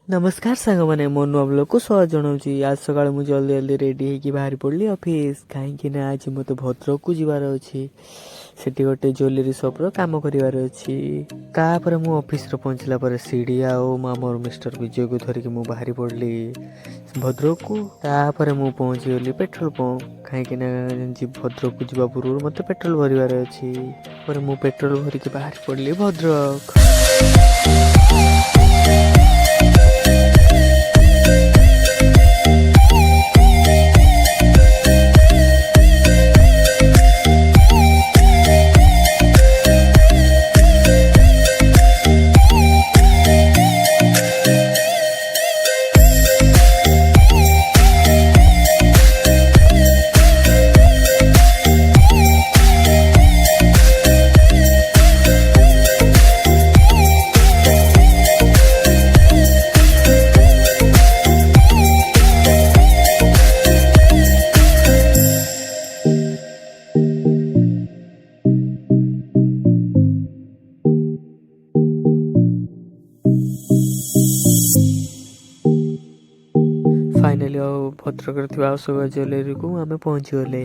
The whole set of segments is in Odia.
ନମସ୍କାର ସାଙ୍ଗମାନେ, ମୋ ନୂଆ ବ୍ଲଗ୍କୁ ସ୍ୱାଗତ ଜଣାଉଛି। ଆଜି ସକାଳେ ମୁଁ ଜଲ୍ଦି ଜଲ୍ଦି ରେଡ଼ି ହେଇକି ବାହାରି ପଡ଼ିଲି ଅଫିସ୍, କାହିଁକି ନା ଆଜି ମୋତେ ଭଦ୍ରକକୁ ଯିବାର ଅଛି। ସେଠି ଗୋଟେ ଜୁଏଲେରୀ ସପ୍ର କାମ କରିବାର ଅଛି। ତାପରେ ମୁଁ ଅଫିସରେ ପହଞ୍ଚିଲା ପରେ ସିଡ଼ି ଆଉ ଆମର ମିଷ୍ଟର ବିଜୟକୁ ଧରିକି ମୁଁ ବାହାରି ପଡ଼ିଲି ଭଦ୍ରକକୁ। ତାପରେ ମୁଁ ପହଞ୍ଚିଗଲି ପେଟ୍ରୋଲ ପମ୍ପ, କାହିଁକି ନା ଭଦ୍ରକକୁ ଯିବା ପୂର୍ବରୁ ମୋତେ ପେଟ୍ରୋଲ ଭରିବାର ଅଛି। ପରେ ମୁଁ ପେଟ୍ରୋଲ ଭରିକି ବାହାରି ପଡ଼ିଲି ଭଦ୍ରକ। ଫାଇନାଲି ଆଉ ଭଦ୍ରକରେ ଥିବା ଅଶୋକ ଜୁଏଲେରୀକୁ ଆମେ ପହଞ୍ଚିଗଲେ।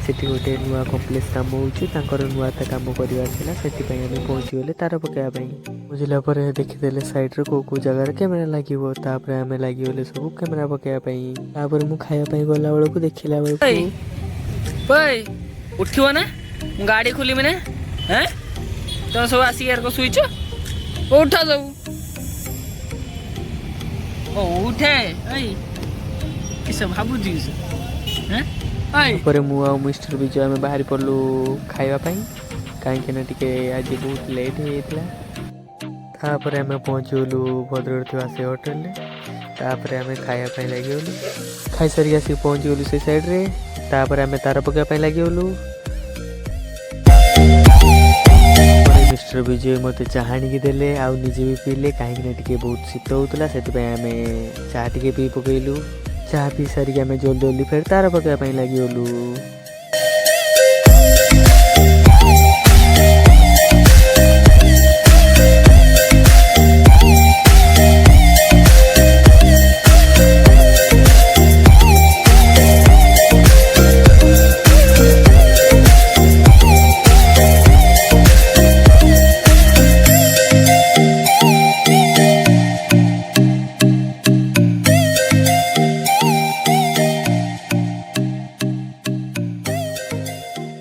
ସେଠି ଗୋଟେ ନୂଆ କମ୍ପ୍ଲେକ୍ସ କାମ ହେଉଛି, ତାଙ୍କର ନୂଆ ତା କାମ କରିବାର ଥିଲା, ସେଥିପାଇଁ ଆମେ ପହଞ୍ଚିଗଲେ ତାର ପକାଇବା ପାଇଁ। ବୁଝିଲା ପରେ ଦେଖିଦେଲେ ସାଇଡ଼୍ରେ କେଉଁ କେଉଁ ଜାଗାରେ କ୍ୟାମେରା ଲାଗିବ। ତାପରେ ଆମେ ଲାଗିଗଲେ ସବୁ କ୍ୟାମେରା ପକାଇବା ପାଇଁ। ତାପରେ ମୁଁ ଖାଇବା ପାଇଁ ଗଲା ବେଳକୁ ଦେଖିଲା ବେଳକୁ ଓଇ, ଉଠିବ ନା? ମୁଁ ଗାଡ଼ି ଖୋଲିବି ନା? ହେଁ, ତମେ ସବୁ ଆସିକି ୟାର ଶୋଇଛ? ଉଠ ସବୁ। ଓ ଉଠେ। ଏଇ, କିସ ଭାବୁଛୁ କିସ? ହେଁ, ଏଇ। ତାପରେ ମୁଁ ଆଉ ମିଷ୍ଟର ବିଜୟ ଆମେ ବାହାରି ପଡ଼ିଲୁ ଖାଇବା ପାଇଁ, କାହିଁକି ନା ଟିକେ ଆଜି ବହୁତ ଲେଟ୍ ହେଇଯାଇଥିଲା। ତାପରେ ଆମେ ପହଞ୍ଚିଗଲୁ ଭଦ୍ରକରେ ଥିବା ସେ ହୋଟେଲରେ। ତାପରେ ଆମେ ଖାଇବା ପାଇଁ ଲାଗିଗଲୁ। ଖାଇସାରିକି ଆସିକି ପହଞ୍ଚିଗଲୁ ସେ ସାଇଡ଼୍ରେ। ତାପରେ ଆମେ ତାର ପକାଇବା ପାଇଁ ଲାଗିଗଲୁ। ମିଷ୍ଟର ବିଜୟ ମୋତେ ଚାହା ଆଣିକି ଦେଲେ ଆଉ ନିଜେ ବି ପିଇଲେ, କାହିଁକି ନା ଟିକେ ବହୁତ ଶୀତ ହେଉଥିଲା, ସେଥିପାଇଁ ଆମେ ଚାହା ଟିକେ ପିଇ ପକେଇଲୁ। ଚାହା ପିଇ ସାରିକି ଆମେ ଜଲ୍ଦି ଜଲ୍ଦି ଫେର ତାର ପକାଇବା ପାଇଁ ଲାଗିଗଲୁ।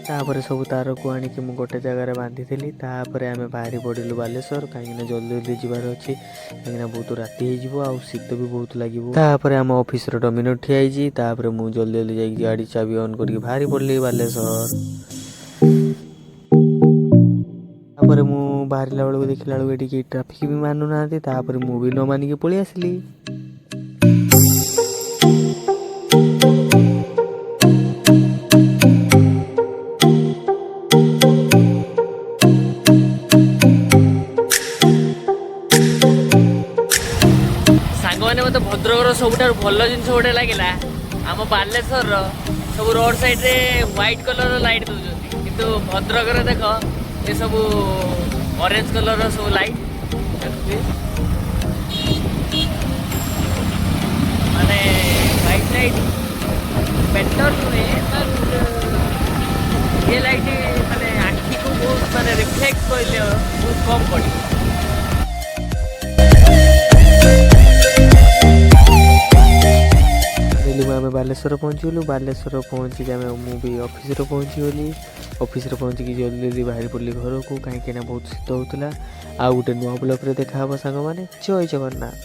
ତାପରେ ସବୁ ତାରକୁ ଆଣିକି ମୁଁ ଗୋଟେ ଜାଗାରେ ବାନ୍ଧିଥିଲି। ତାପରେ ଆମେ ବାହାରି ପଡ଼ିଲୁ ବାଲେଶ୍ୱର, କାହିଁକିନା ଜଲ୍ଦି ଜଲ୍ଦି ଯିବାର ଅଛି, କାହିଁକିନା ବହୁତ ରାତି ହେଇଯିବ ଆଉ ଶୀତ ବି ବହୁତ ଲାଗିବ। ତାପରେ ଆମ ଅଫିସର ଡମିନୋ ଠିଆ ହେଇଛି। ତାପରେ ମୁଁ ଜଲ୍ଦି ଜଲ୍ଦି ଯାଇକି ଗାଡ଼ି ଚାବି ଅନ୍ କରିକି ବାହାରି ପଡ଼ିଲି ବାଲେଶ୍ୱର। ତାପରେ ମୁଁ ବାହାରିଲା ବେଳକୁ ଦେଖିଲା ବେଳକୁ ଏଠି କେହି ଟ୍ରାଫିକ୍ ବି ମାନୁନାହାନ୍ତି। ତାପରେ ମୁଁ ବି ନ ମାନିକି ପଳେଇ ଆସିଲି। ସାଙ୍ଗମାନେ, ମୋତେ ଭଦ୍ରକର ସବୁଠାରୁ ଭଲ ଜିନିଷ ଗୋଟେ ଲାଗିଲା, ଆମ ବାଲେଶ୍ୱରର ସବୁ ରୋଡ ସାଇଡ୍ରେ ହ୍ୱାଇଟ୍ କଲର୍ର ଲାଇଟ୍ ଦେଉଛନ୍ତି, କିନ୍ତୁ ଭଦ୍ରକରେ ଦେଖ, ଏସବୁ ଅରେଞ୍ଜ କଲର୍ର ସବୁ ଲାଇଟ୍। ମାନେ ହ୍ୱାଇଟ୍ ଲାଇଟ୍ ବେଟର୍ ନୁହେଁ, ବଟ୍ ଏ ଲାଇଟ୍ ମାନେ ଆଖିକୁ ବହୁତ ମାନେ ରିଫ୍ଲେକ୍ଟ କହିଲେ ବହୁତ କମ୍ ପଡ଼ିବ। ଫାଇନାଲି ଆମେ ବାଲେଶ୍ୱର ପହଞ୍ଚିଗଲୁ। ବାଲେଶ୍ୱର ପହଞ୍ଚିକି ମୁଁ ବି ଅଫିସରେ ପହଞ୍ଚିଗଲି। ଅଫିସରେ ପହଞ୍ଚିକି ଜଲ୍ଦି ଜଲ୍ଦି ବାହାରି ପଡ଼ିଲି ଘରକୁ, କାହିଁକି ନା ବହୁତ ଶୀତ ହେଉଥିଲା। ଆଉ ଗୋଟେ ନୂଆ ବ୍ଲଗ୍ରେ ଦେଖା ହେବ ସାଙ୍ଗମାନେ। ଜୟ ଜଗନ୍ନାଥ।